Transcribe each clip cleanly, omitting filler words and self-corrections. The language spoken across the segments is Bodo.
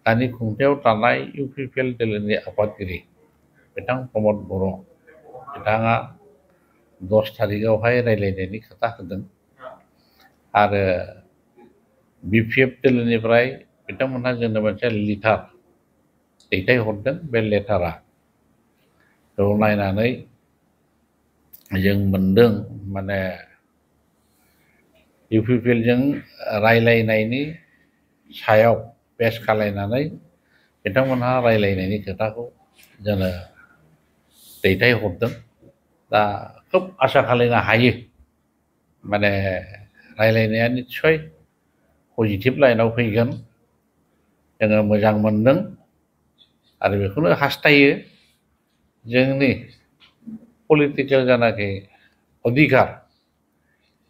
दानि खुंथायाव थानाय इउपिपिएल दोलोनि आफादगिरि बिथां प्रमद बर' बिथाङा 10 थारिखआवहाय रायज्लायनायनि खोथा होदों आरो बिपिएफ दोलोनिफ्राय बिथांमोनहा जोंनो मोनसे लेटार दैथायहरदों। बे लेटारा नायनानै जों मोनदों माने इउपिपिएलजों रायलायनायनि सायाव बेस खालायनानै बिथांमोनहा रायलायनायनि खोथाखौ जोंनो दैथायहरदों। दा खोब आसा खालायनो हायो माने रायलायनाया निस्सय पजिटिभ लाइनाव फैगोन। जोङो मोजां मोनदों आरो बेखौनो हास्थायो जोंनि पलिटिकेल जानाखि अधिकार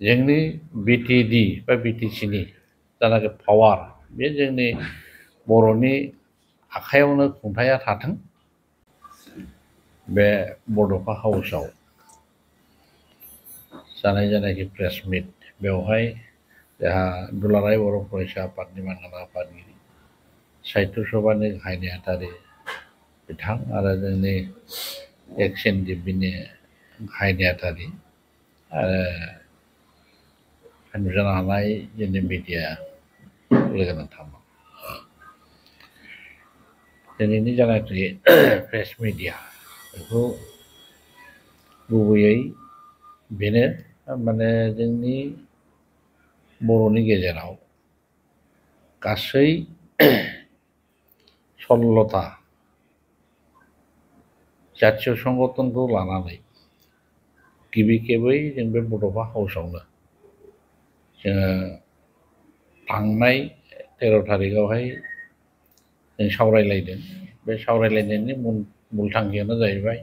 जोंनि बिटिएडि बा बिटिसिनि जानाखि पावार बे जोंनि बर'नि आखायावनो खुंथाया थाथों। बे बड'फा हाउसआव जानाय जानाखि प्रेस मिट बेवहाय जोंहा दुलाराय बर' फरायसा आफादनि मानगोनां आफादगिरि साहित्य सभानि गाहाय नेहाथारि बिथां आरो जोंनि एक्स एनडिएफबिनि गाहाय नेहाथारि आरो नुजानो हानाय जोंनि मिडिया लोगो नांथारगौ। दिनैनि जानाखि प्रेस मिडिया बेखौ गुबैयै बेनो माने जोंनि बर'नि गेजेराव गासै 16टा जातीय संगठनखौ लानानै गिबि खेबै जों बे बड'फा हाउसआवनो जोङो थांनाय 13 थारिखआवहाय जों सावरायलायदों। बे सावरायलायनायनि मुल थांखियानो जाहैबाय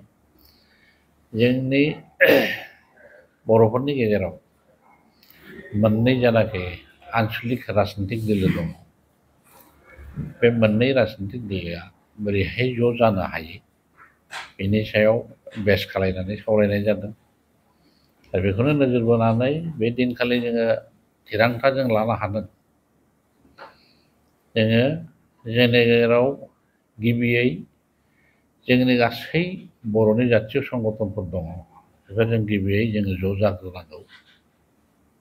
जोंनि बर'फोरनि गेजेराव मोननै जानाखि आन्सलिक राजनितिक दोलो दङ। बे मोननै राजनितिक दोलोआ बोरैहाय ज' जानो हायो बेनि सायाव बेस खालायनानै सावरायनाय जादों। दा बेखौनो नोजोर बोनानै बे दिनखालि जोङो थिरांथा जों लानो हादों। जोङो जोंनि गेजेराव गिबियै जोंनि गासै बर'नि जातीय संगठनफोर दङ। बेखौ जों गिबियै जोङो ज' जाग्रोनांगौ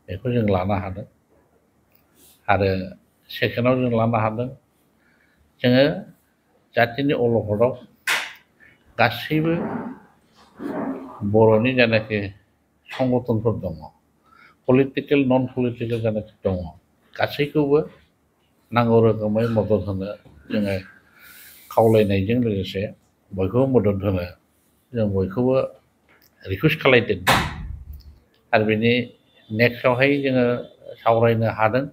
बेखौ जों लानो हादों। आरो सेकेन्डआव जों लानो हादों जोङो जातिनि अलखदाव गासैबो बर'नि जानाखि संगठनफोर दङ पलिटिकेल नन पलिटिकेल जानाखि दङ गासैखौबो नांगौ रोखोमै मदद होनो जोङो खावलायनायजों लोगोसे बयखौबो मदद होनो जों बयखौबो रिकुवेस्ट खालायदों। आरो बेनि नेक्स्टआवहाय जोङो सावरायनो हादों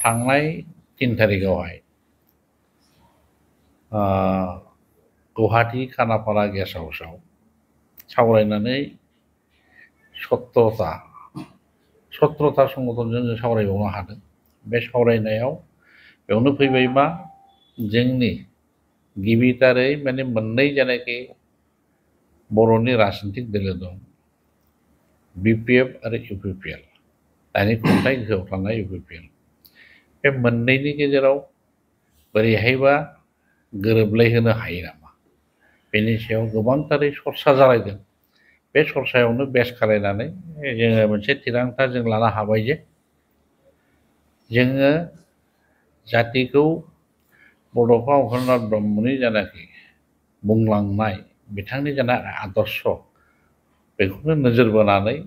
थांनाय 3 थारिखआवहाय गुवाहाटी खानापारा गेस्ट हाउसआव सावरायनानै 17टा संगठनजों जों सावरायबावनो हादों। बे सावरायनायाव बेयावनो फैबाय मा जोंनि गिबिथारै माने मोननै जानाखि बर'नि राजनितिक दोलो दं बिपिएफ आरो इउपिपिएल दानि खुंथाय गोहोआव थानाय इउपिपिएल बे मोननैनि गेजेराव बोरैहायबा गोरोबलायहोनो हायो नामा बेनि सायाव गोबांथारै सरसा जालायदों। बे सरसायावनो बेस खालायनानै जोङो मोनसे थिरांथा जों लानो हाबाय जे जोङो जातिखौ बड'फा उपेन्द्रनाथ ब्रह्मनि जानाखि बुंलांनाय बिथांनि जानाय आदर्श बेखौनो नोजोर बोनानै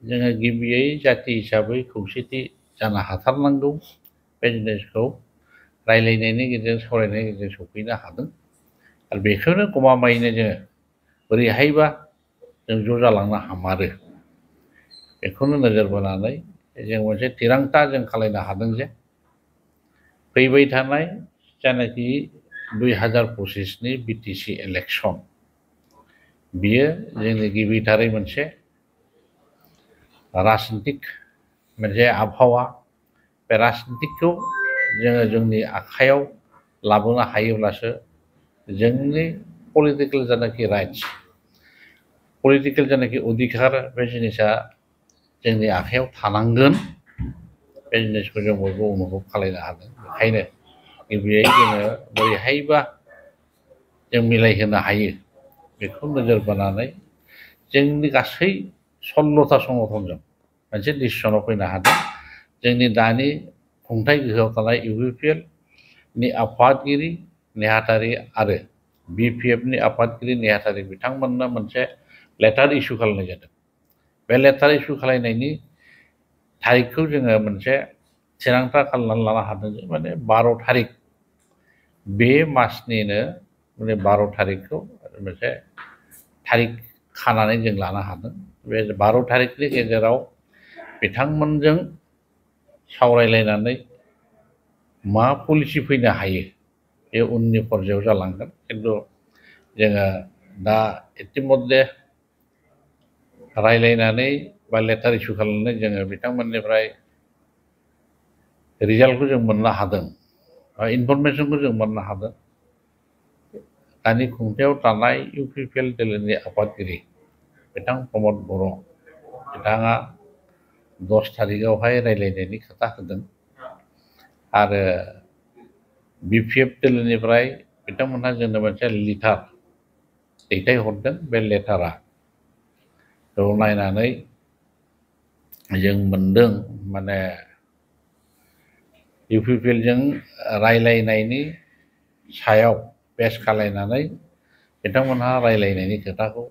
जोङो गिबियै जाति हिसाबै खौसेथि जानो हाथारनांगौ। बे जिनिसखौ रायलायनायनि गेजेरजों सावरायनायनि गेजेरजों सफैनो हादों। आरो बेखौनो गमामायैनो जोङो बोरैहायबा जों ज' जालांनो हामारो बेखौनो नोजोर बोनानै जों मोनसे थिरांथा जों खालायनो हादों जे फैबाय थानाय जानाखि 2025नि बिटिसि इलेक्सन बियो जोंनि गिबिथारै मोनसे राजनितिक मोनसे आबहावा बे राजनितिकखौ जोङो जोंनि आखायाव लाबोनो हायोब्लासो जोंनि पलिटिकेल जानाखि राइट्स पलिटिकेल जानाखि अधिकार बे जिनिसा जोंनि आखायाव थानांगोन। बे जिनिसखौ जों बयबो अनुभब खालायनो हादों। बेखायनो गिबियै जोङो बोरैहायबा जों मिलायहोनो हायो बेखौ नोजोर बोनानै जोंनि गासै 16था संगठनजों मोनसे डिसिसनाव फैनो हादों। जोंनि दानि खुंथाय गोहोआव थानाय इउपिपिएल नि आफादगिरि नेहाथारि आरो बिपिएफ नि आफादगिरि नेहाथारि बिथांमोननो मोनसे लेटार इस्यु खालामनाय जादों। बे लेटार इस्यु खालामनायनि थारिखखौ जोङो मोनसे थिरांथा खालामनानै लानो हादों जे माने 12 थारिख बे मासनिनो माने 12 थारिखखौ मोनसे थारिख खानानै जों लानो हादों। बे 12 थारिखनि गेजेराव बिथांमोनजों सावरायलायनानै मा पलिसि फैनो हायो बे उननि पर्यायाव जालांगोन। खिन्थु जोङो दा इतिमध्ये रायलायनानै बा लेटार इस्यु खालामनानै जोङो बिथांमोननिफ्राय रिजाल्टखौ जों मोननो हादों बा इनफरमेसनखौ जों मोननो हादों। दानि खुंथायाव थानाय इउपिपिएल दोलोनि आफादगिरि बिथां प्रमद बर' बिथाङा 10 थारिखआवहाय रायलायनायनि खोथा होदों आरो बिपिएफ दोलोनिफ्राय बिथांमोनहा जोंनो मोनसे लेटार दैथायहरदों। बे लेटारा बेयाव नायनानै जों मोनदों माने इउपिपिएलजों रायलायनायनि सायाव बेस खालायनानै बिथांमोनहा रायलायनायनि खोथाखौ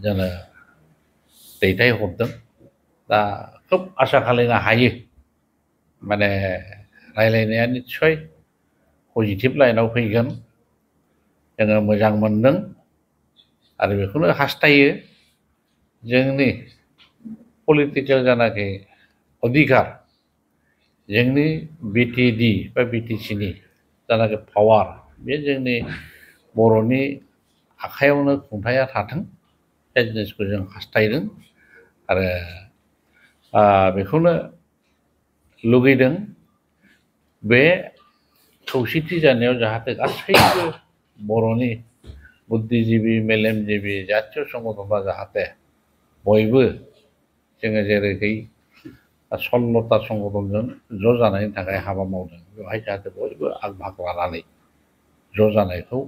जोंनो दैथायहरदों। दा खोब आसा खालामनो हायो माने रायलायनाया निस्सय पजिटिभ लाइनाव फैगोन। जोङो मोजां मोनदों आरो बेखौनो हास्थायो जोंनि पलिटिकेल जानाखि अधिकार जोंनि बिटिएडि बा बिटिसिनि जानाखि पावार बे जोंनि बर'नि आखायावनो खुंथाया थाथों बे जिनिसखौ जों हास्थायदों आरो बेखौनो लुगैदों बे खौसेथि जानायाव जाहाथे गासैबो बर'नि बुद्धिजिबि मेलेमजिबि जातीय संगठना जाहाथे बयबो जोङो जेरैहाय 16था संगठनजों ज' जानायनि थाखाय हाबा मावदों बेवहाय जाहाथे बयबो आग भाग लानानै ज' जानायखौ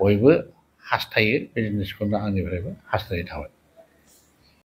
बयबो हास्थायो। बे जिनिसखौनो आंनिफ्रायबो हास्थायनाय थाबाय।